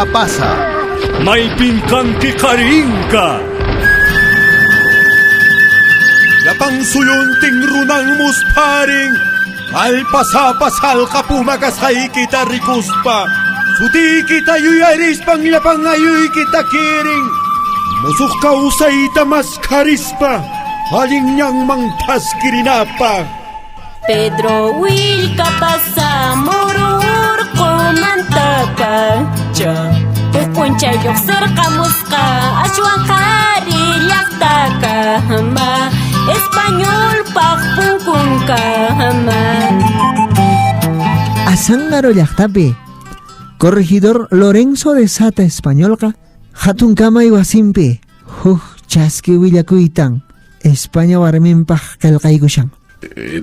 Vilcapasa. Maypin kanki qhari inka? Llapan suyuntin runan muspharin, Kallpasapa salqa puma kasqaykita rikuspa, sutiykita yuyarispan llapan ayuykita kirin, musuq kawsayta maskharispa, allin ñanman thaskirinapaq. Pedro Willkapasa muru urqumantapacha huk p'unchay lluqsirqamusqa ashwan qhari llaqtakama españolpaq punkunkama. Azángaro llaqtapi corregidor Lorenzo de Sata españolqa hatun kamay wasinpi huk chaski willakuytan España warminpaq qillqaykushan.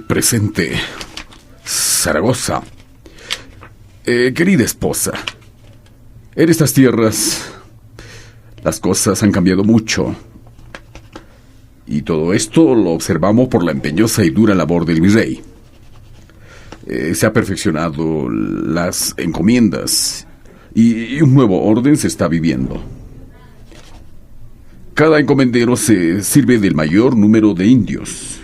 Presente Zaragoza. Querida esposa, en estas tierras las cosas han cambiado mucho. Y todo esto lo observamos por la empeñosa y dura labor del virrey. Se ha perfeccionado las encomiendas y un nuevo orden se está viviendo. Cada encomendero se sirve del mayor número de indios.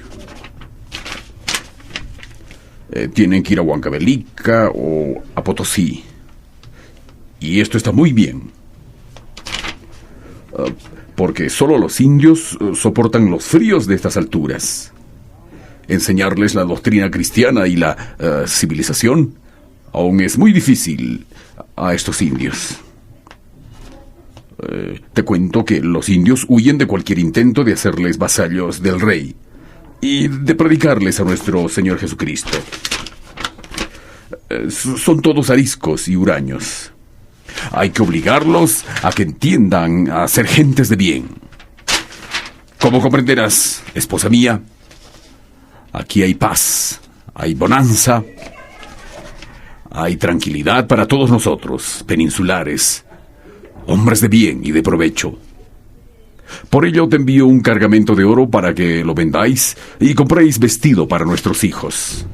Tienen que ir a Huancavelica o a Potosí. Y esto está muy bien. Porque solo los indios soportan los fríos de estas alturas. Enseñarles la doctrina cristiana y la civilización aún es muy difícil a estos indios. Te cuento que los indios huyen de cualquier intento de hacerles vasallos del rey y de predicarles a nuestro Señor Jesucristo. Son todos ariscos y huraños. Hay que obligarlos a que entiendan a ser gentes de bien. Como comprenderás, esposa mía, aquí hay paz, hay bonanza, hay tranquilidad para todos nosotros, peninsulares, hombres de bien y de provecho. Por ello te envío un cargamento de oro para que lo vendáis y compréis vestido para nuestros hijos.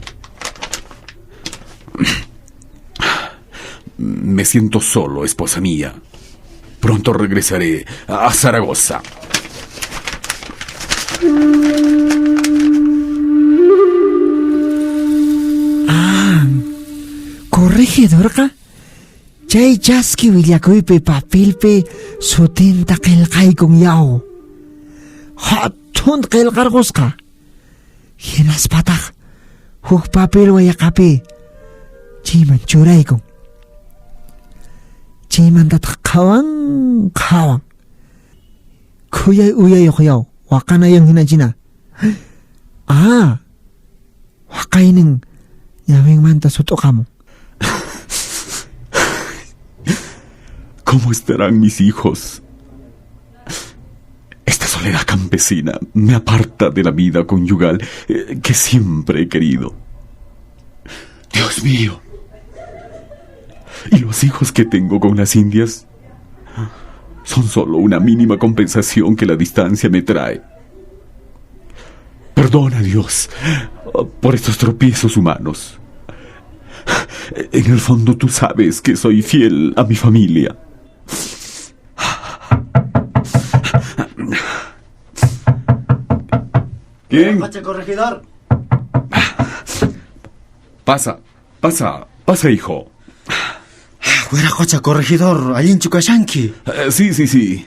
Me siento solo, esposa mía. Pronto regresaré a Zaragoza. Ah, corregidorqa chay chaski willakuypi papelpi sutinta qillqaykun yaw. Hatun qillqarqusqa. Hinaspataq huk papel wayaqapi chayman churaykun. Chaymantataq qhawan qhawan. Khuyay uyayuq yaw, waqanayan hinachina. Ah, waqaynin ñawinmanta sut'uqamun. ¿Cómo estarán mis hijos? Esta soledad campesina me aparta de la vida conyugal que siempre he querido. Dios mío. ¿Y los hijos que tengo con las indias? Son solo una mínima compensación que la distancia me trae. Perdona, Dios, por estos tropiezos humanos. En el fondo tú sabes que soy fiel a mi familia. ¿Quién? Coche, corregidor. Pasa, pasa, pasa, hijo. Wiraqocha, corregidor, allinchu kashanki. Sí, sí, sí.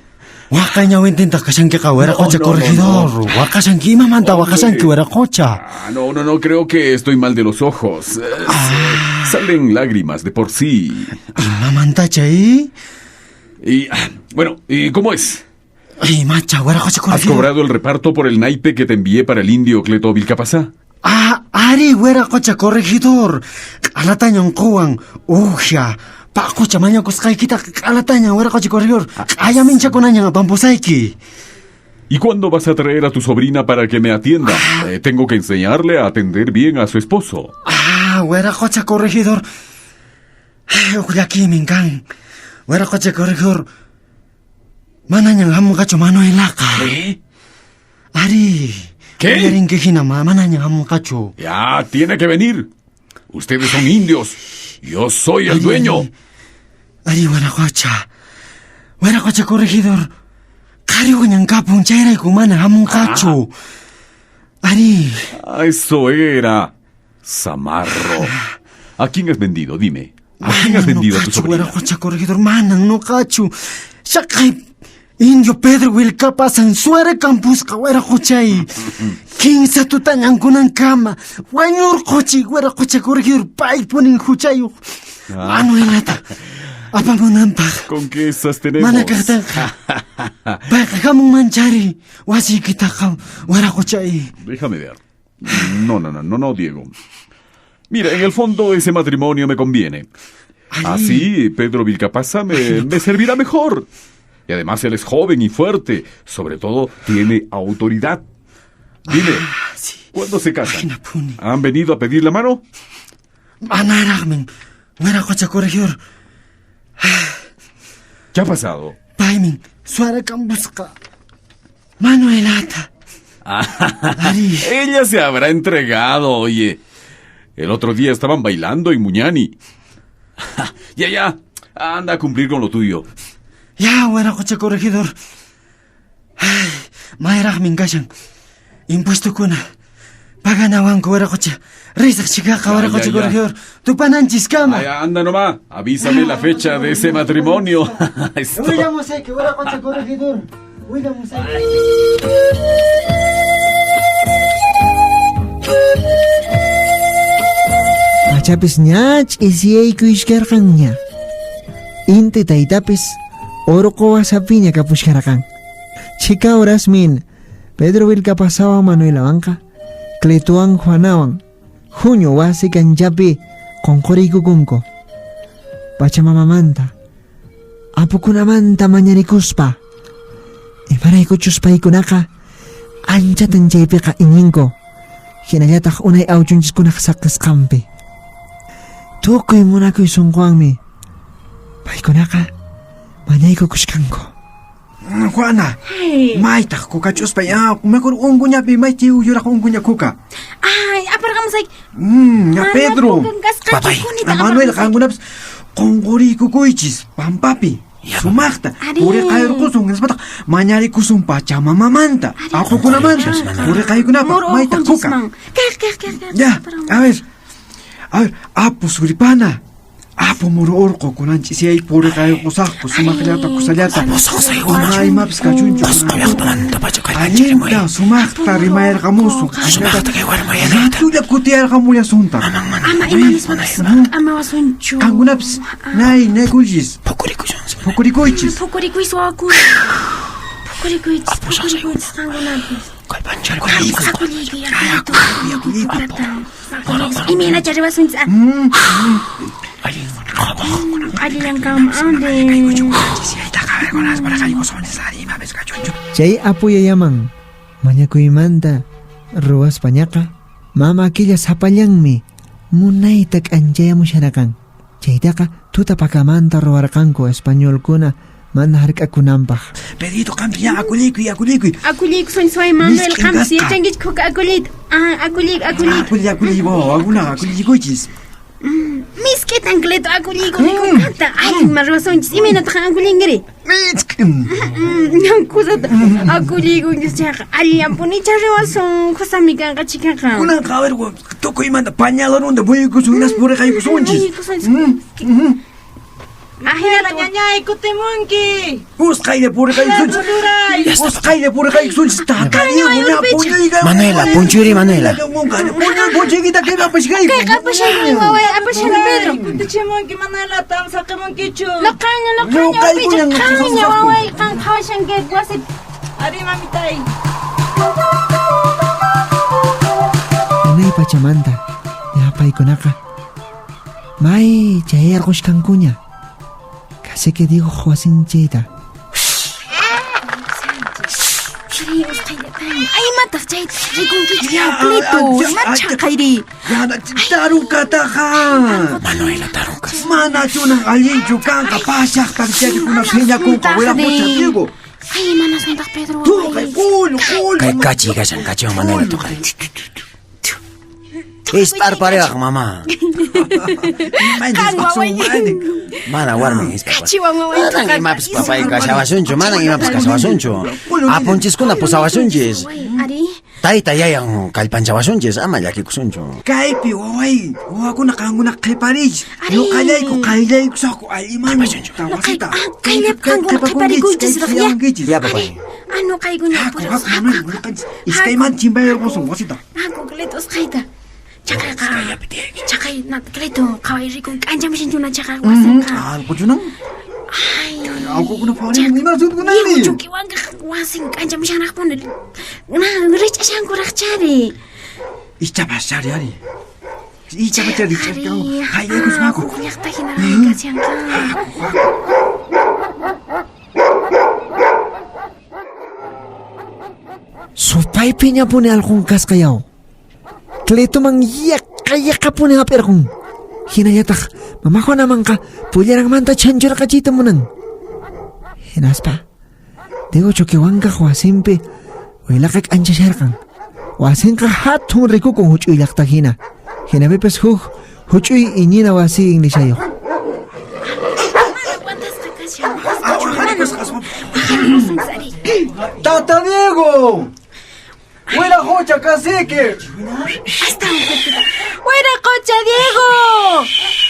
Waqay ñawintintaq kashankiqa, wiraqocha, No, no, no, corregidor. no. Waqashanki, imamanta Hombre. waqashanki, wiraqocha? Ah, no, no, no, creo que estoy mal de los ojos. Salen lágrimas de por sí. Imamanta chay? Y, ah, bueno, ¿y cómo es? Ay, macha, wiraqocha, ¿Has corregidor. cobrado el reparto por el naipe que te envié para el indio Cleto Vilcapasá? Ah, ari, wiraqocha, corregidor. Q'alatañan quwan, uxia. Paqocha mañakusqaykita q'alatañan, wiraqocha, corregidor. Q'ayaminchakunañan apampusayki. ¿Y cuándo vas a traer a tu sobrina para que me atienda? Ah. Tengo que enseñarle a atender bien a su esposo. Ah, wiraqocha, corregidor. Ay, uqllakimin kan. Wiraqocha, corregidor. Manañan hamunqachu Manuelaqa. ¿Qué? Ari. ¿Qué? Uyarinki hina, manañan hamunqachu. Ya, tiene que venir. Ustedes son indios. Yo soy el Ay, dueño. ay. Ari wiraqocha. Wiraqocha corregidor. Qhariwañan kapun chayrayku mana hamunqachu. Ari. Ah, eso era. Zamarro. ¿A quién has vendido? Dime. ¿A quién has Manan vendido a tu nuqachu, sobrina? wiraqocha corregidor, manan nuqachu. Shaqay indio Pedro Vilcapasan suera kampusqa wiraqochay. Kinsa tutañankunankama wañurquchi wiraqocha corregidor paypunin huchayuq. Manuelata apamunanpaq. ¿Con qué esas tenemos? Mana kaqtinqa. Payqa hamunmanchari wasiykitaqa wiraqochay. Déjame ver. No, no, no, no, no, Diego. Mira, en el fondo ese matrimonio me conviene. Así, Pedro Vilcapaza me servirá mejor. Y además él es joven y fuerte. Sobre todo, tiene autoridad. Dime, ¿cuándo se casan? Hinapuni. ¿Han venido a pedir la mano? Manaraqmin wiraqocha corregidor. ¿Qué ha pasado? Paymin suara kampusqa. Manuelata. Ari. Ella se habrá entregado, oye. El otro día estaban bailando en Muñani. Ya, ya. Anda a cumplir con lo tuyo. Ya, wiraqocha corregidor. Ay, mayraqmin kashan. Impuestukuna. Paganawanku wiraqocha. Risaq chikaqa Ya, wiraqocha ya, ya. corregidor. Tupananchiskama. Ay, anda nomás. Avísame la fecha de ese matrimonio. Willamusayki wiraqocha corregidor. Willamusayki. Pachapis ña ch'isiyaykushkarqanña. Inti taytapis urqu wasapiña kapushkarqan. Chhika urasmin Pedro Vilcapasawan Manuelawanqa Cletowan Juanawan huñu wasi kanchapi qunquriykukunku. Pachamamamanta apukunamanta mañarikuspa imaraykuchus paykunaqa anchatan chaypiqa iñinku hinallataq unay awchunchiskunaq saqisqanpi. Tukuy munakuy sunquwanmi paykunaqa mañaykukushkanku. Juana, maytaq kukach'uspa ya mejor unquñapi maychi yuraq unquña kuka. Ay, aparqamusayki. Ya Mana Pedro. kukan kasqachu, kunita Manuel aparqamusayki. qankunapas qunquriykukuychis pampapi. Sumaqta Ari. puriqayrqusun hinaspataj mañarikusun pachamamamanta apukunamanta puriqaykunapaq Moro maytaq kuka. urqunchisman. Kaq, kaq, kaq, kaq, Ya, aparqamusayki. a ver. A ver, apu suripana. Apu muru urqu kunan ch'isiyay puriqayrqusaqku sumaqllata kusallata. Ama imapis kachunchu. Allinta sumaqta rimayarqamusun. Ratulla kutiyarqamullasuntaq. Ama imanispapas ama wasunchu. Qankunapis nay naykulchis. Pukurikuychis. Pukurikuychis wawakuna. Pukurikuychis, pukurikuychis qankunapis. Akuliykuy, akuliykuy. Imaynacha riwasunchis. Allillan kanman, ande. Chay apuyayaman mañakuymanta ruwaspañaqa mama killa sapallanmi munayta k'anchayamusharqan. Chaytaqa tutapakamanta ruwarqanku españolkuna mana hark'akunanpaq. Pedrito, qampi ya akuliykuy, akuliykuy. Akuliykusunchis way Manuel, Misk'in qampas kasqa. yachankichik huk akuliyta. Ah, akuliyku, akuliyku. Akuliy, akuliy, wawa, wakuna akulliykuchis. Misk'itan Cleto akuliykunikukanta. Allinman ruwasunchis. Imaynataq akulinkiri? Misk'in. Kusata akuliykunchis chayqa allinpunicha riwasun. Kusami kanqa chikaqa. Kunanqa a ver, tukuymanta pañalonunta muyuykusun hinaspa puriqaykusunchis. Muyuykusunchis. Ajinata Ñañay, kutimunki. Usqhaylla puriqaykusunchis. Usqhaylla puriqaykusunchis. Tata Diego, ña puñuyqa. Manuela, punchuyri, Manuela. Punchuykita kaypi apashkayku. Kayqa apashaymi waway, apashani Pedro. Kutichimunki, Manuela, tam saqimunkichu. Laqaña, laqaña, Ñuqaykuñan upicha, qaña, qusaqku. waway, qan qhawashanki wasipi. Ari, mamitay. Unay pachamanta ña paykunaqa may chayarqushkankuña. Cacique Diego wasinchayta. Ari, usqhayllataña. Ay, imataq chayta rikunkichu, Cleto? Imachaqayri? Tarukataqa. Manuela tarukas. Mana chunan allinchu kanqa pashaqta chaykuna phiñakunqa wiraqocha Diego. Ay, imanasmantaq Pedro Tuqay, waway? qullu, qullu. Kay kachi kashan kachiwan Manuela tuqay. Hisp'arpariwaq mama. Qan waway. Mana warmin hisp'arpariwaq. Kachiwan waway. Manan imapas papay kashawasunchu, manan imapas kashawasunchu. Apunchiskuna pusawasunchis. Ari. Tayta yayan kallpanchawasunchis, ama llakikusunchu. Kaypi waway, wawakuna qankuna qhipariychis. Ñuqallayku qayllaykusaqku alliman. Wasita. Kayllapi qankuna qhiparikuychis raq ya. Ya papay. Ah, nuqaykuna Haku, Manuel, wayqanchis. Iskayman chimpayarqusun wasita. Haku, Cleto, usqhayta. Chaqayqa. Chaqay, na, Cleto, qhaway rikun k'anchamushanchuna chaqay wasinqa. Alquchunan? Ay. Alqukuna phawarimun ima sutkunari. Diego Chuquihuancaq wasin k'anchamushanraqpuni. Na, rich'ashankuraqchari. Ichapas chari ari. Ichapas chari rich'ashanku. Qayllaykusqaku. Llaqta hinaraqmi kashanqa. Supaypi ñapuni alqun kasqa yaw. Cletoman yaqa yaqapuni hap'irqun. Hinallataq mama Juanamanqa pullaranmanta chanchurqachiyta munan. Hinaspa Diego Choquehuancaq wasinpi uylaqa k'anchasharqan. Wasinqa hatun rikukun huch'uy llaqta hina. Hinapipas huk huch'uy iñina wasi inglishayuq. Tata Diego! ¡Wiraqocha, cacique! ¡Wiraqocha, Diego!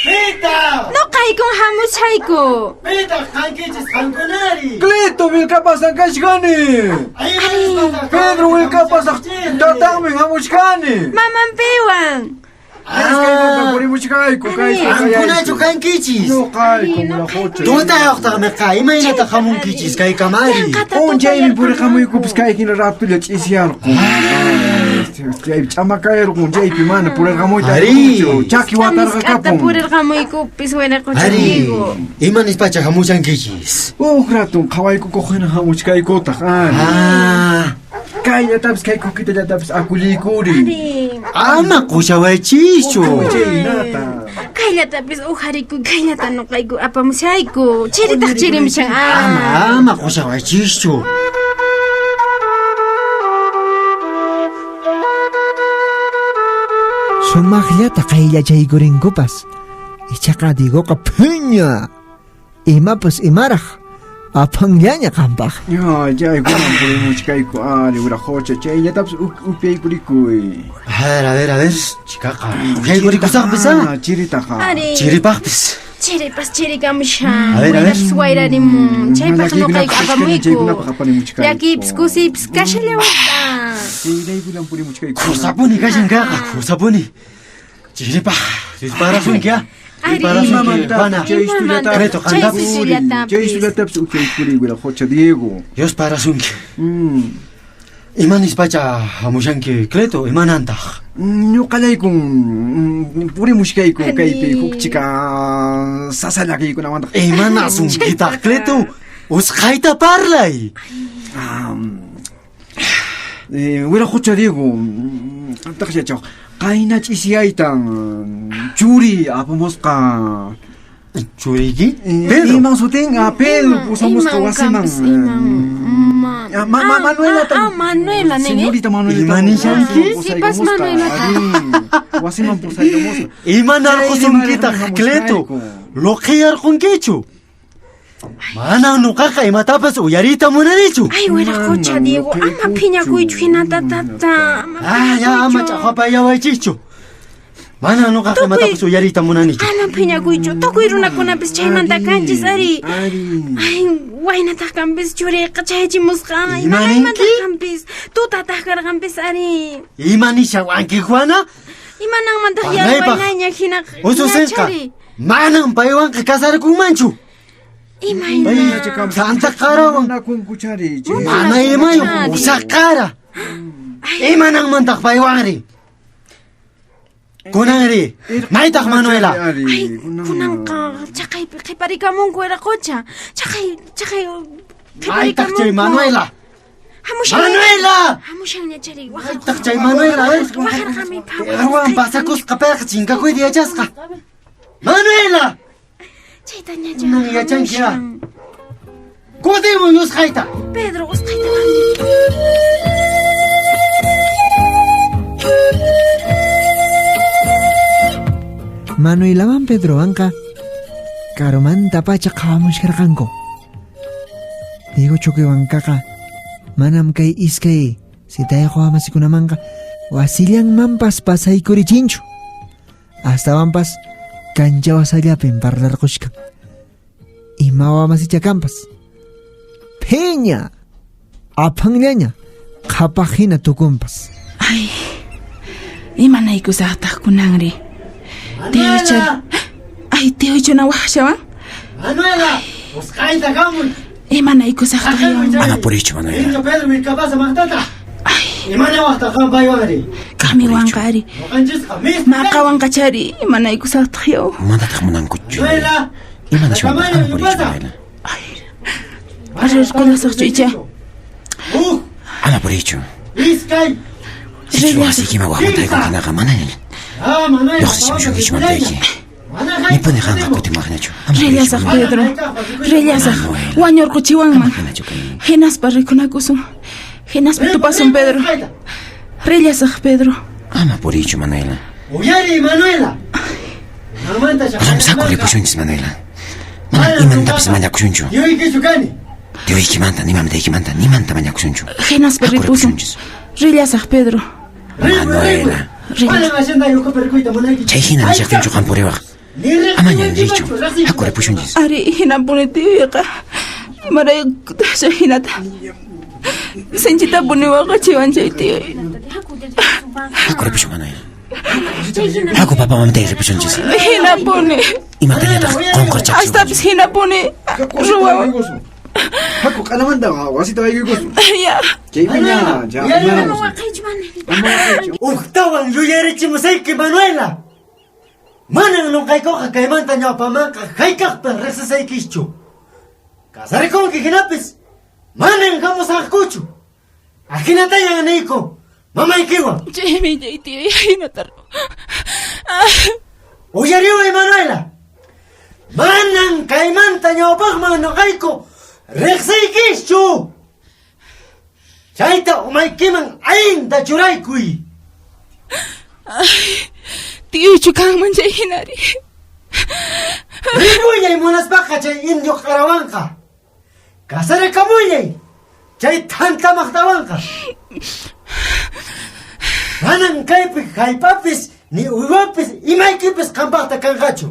¡Pita! Nuqaykun hamushayku. ¡Pita, qankichis qankunari! ¡Cleto, willkapasan kashkani! ¡Pedro, willkapasaq tatanmi hamushkani! Mamanpiwan. Iskaymanta purimuchkayku, kayku Qankunachu kankichis? Nuqayku, wiraqocha. Tutayuqtaqmi qa, imaynataq hamunkichis kaykamari? P'unchaymi puriqamuykupas kay hina ratulla ch'isiyarqun. Chaypi ch'amakayarqun, chaypi mana purirqamuyta Ari. atinchu. Chaki watarqa Misk'ata kapun. purirqamuykupis wiraqocha Ari, Diego. ima nispacha hamushankichis? Huk ratun qhawaykukuq hina hamuchkaykutaq, ari. Kayllatapis kay kukitallatapis akulliykuri. Ari. Ama qushawaychischu. Chaynata. Kayllatapis ujarikuy, kayllata nuqayku apamushayku. Chiritaq chirimushan. Ama, ama qushawaychischu. Sumaqllata qayllachaykurinkupas. Ichaqa Diegoqa phiña. Imapas imaraq apanllaña qampaq. Ya, chaykunan purimuchkayku, ari, wiraqocha, chayllatapis upyaykurikuy. A ver, a ver, a ver, chikaqa. Upyaykurikusaqpis, ah? Chiritaqa. Ari. Chiripaqpis. Chiripas chirikamushan. A ver, a ver. Wayrapis wayrarimun. Chaypaq nuqayku apamuyku. Chaykunapaq aparimuchkayku. Llakiypis kusiypis kashallawasqa. Chayraykulan purimuchkayku. Kusapuni kashan kayqa, kusapuni. Chiripaq, disparasunki, ah? Ari. Disparasunki, Juana. Chay Creto, qantapis. Chay sullatapis upyaykuri, wiraqocha Diego. Dios parasunki. Ima nispacha hamushanki, Cleto, imanantaq? Ñuqallaykun purimushkayku kaypi huk chika sasa llakiykunamantaq. Imanasunkitaq, Cleto? Usqhayta parlay. Wiraqocha Diego, qamtaq yachaq, qayna ch'isiyaytan churi apamusqa. Churiyki? Pedro. Iman sutin? Pedro pusamusqa wasiman. Manuela. Manuela, nin. Señorita Manuela. Ima nishanki? Sipas Manuelata. Wasiman pusaykamusqa. Imanarqusunkitaq, Cleto? Luqiyarqunkichu? Manan nuqaqa imatapas uyariyta munanichu. Ay, wiraqocha Diego, ama phiñakuychu hinata tata. Ah, ya ama ch'aqwapayawaychischu. Manan nuqaqa imatapas uyariyta munanichu. Ama phiñakuychu, tukuy runakunapis chaymanta kanchis ari. Ay, waynataq kanpis churiyqa chayachimusqa. Ima ninki? Imananmantaq kanpis, tutataq karqanpis ari. Ima nishawanki, Juana? Imananmantaq Panaypaq yarwaynaña hina Ususinqa hinachari. manan paywanqa kasarakunmanchu. Imayna? Santa qarawan. Mana imayuq usaq qara. Imananmantaq paywanri? Kunanri, maytaq Manuela? Ay, kunanqa chaqaypi qhiparikamunku wiraqocha. Chaqay, chaqay Maytaq chay Manuela? Hamushan. Manuela! Hamushanña chari. Maytaq chay Manuela, eh? Waqarqami Erwan pasakusqa payqa chinkakuyta yachasqa. Manuela! Chaytaña Kunan yachanki, ah. Kutimuy usqhayta. Pedro, usqhayta. Manuelawan Pedrowanqa karumantapacha qhawamushkarqanku. Diego Choquehuancaqa manam kay iskay sitayuq wamasikunamanqa wasillanmanpas pasaykurichinchu. Astawanpas kancha wasallapin parlarqushkan. Ima wamasichakanpas. Phiña! Aphanllaña qhapaq hina tukunpas. Ay, imanaykusaqtaq kunanri? Tiocha. Ay, tiocha na waqashawan. Manuela, usqhayta hamuy. Imanaykusaqtaq yaw? Ama puriychu, Manuela. Indio Pedro Vilcapasa maqtata. Imanawaqtaq qam paywanri? Kamiwanqa ari. Ñuqanchisqa misti. Maqawanqachari, imanaykusaqtaq yaw? Manataq munankuchu. Manuela, Imanashawantaq ama puriychu, Manuela. Rirqullasaqchu icha? Huk, Ama puriychu. iskay. Sichus wasiykiman waqmanta haykunki manaña Ah, Manuela. lluqsichimushunkichu mamtayki. Mana Nipuni qanqa kutimuwaqñachu. Ama puriychu, Rillasaq, Manuela. Pedro. Rillasaq. Wañurquchiwanman. Hinachu kay. Hinaspa rikunakusun. Hinaspa tupasun, Pedro. Rillasaq, Pedro. Ama puriychu, Manuela. Uyari, Manuela. Mamanta Ramsaku ripushunchis, Manuela. Mana imantapas mañakushunchu. Tiyuykichu kani. Tiyuykimanta, ni mamtaykimanta, nimanta mañakushunchu. Hinaspa Haku ripusun. ripushunchis. Rillasaq, Pedro. Manuela. Mana mashanta yukupi rikuyta munaykichu. Chay hina nishaqtinchu qam puriwaq. Amaña riychu. Haku ripushunchis. Ari, hinapuni tiyuyqa. Imaraykutaq hinata. Sinchitapuni waqachiwan chay tiyuy. Haku ripushun, Manuela. Haku papa mamtay ripushunchis. Hinapuni. Imatañataq qunqurchaqchu. Astapis hinapuni ruwawan. Haku q'anamanta wasita waykuykusun. Ya. Chaypiña, ya Ama waqaychu, Manuel. Uktawan yuyarichimusayki, Manuela. Manan nuqaykuqa kaymanta ñawpamanqa hayk'aqpas riqsisaykichu. Kasarikunki hinapis manan hamusaqkuchu. Ahinatañan niyku mamaykiwan. Chaymi chay tiyuy hinata Uyariway, Manuela. Manan kaymanta ñawpaqman nuqayku riqsiykichu. Chayta umaykiman allinta churaykuy. Ay, tiyuychu kanman chay hinari. Ripullay munaspaqa chay indio qarawanqa. Kasarakamullay chay thanta maqtawanqa. Manan kaypi hallp'apis ni uywapis imaykipis qampaqta kanqachu.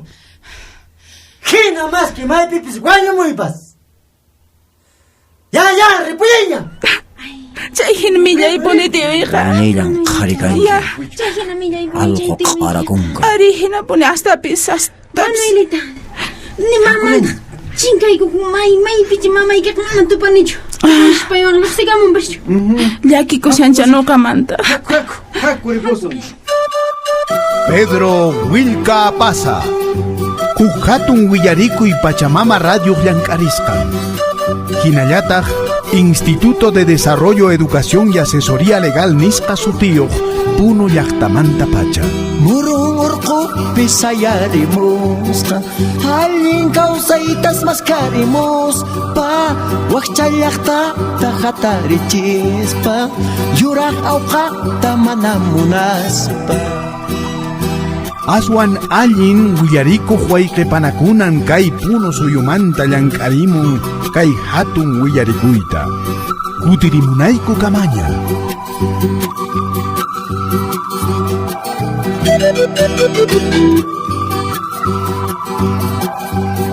Hina maski maypipis wañumuypas. Ya, ya, ripullayña. Chay hina millaypuni tiyuyqa. Manillan qhari kanki. Ya. Chay hina millaypuni chay Allqu tiyuyqa. q'arakunka. Ari, hinapuni astapis, astapis. Manuelita, ni mamanta chinkaykuq may maypichi mamaykiqa mana tupanichu. Paywan lluqsikamunpaschu. Llakikushancha nuqamanta. Haku ripusun. Pedro Willka Apaza. Huk hatun willarikuy Pachamama Radio llank'arisqan. Hinallataq Instituto de Desarrollo, Educación y Asesoría Legal nisqa sutiyuq Puno llaqtamanta pacha. Murun urqupi sayarimusqa allin kawsaytas maskarimuspa wakcha llaqtata hatarichispa yuraq awqata mana munaspa. Aswan allin willarikuq wayqipanakunan kay Puno suyumanta llank'arimun kay hatun willarikuyta. Kutirimunayku kamaña. Thank you.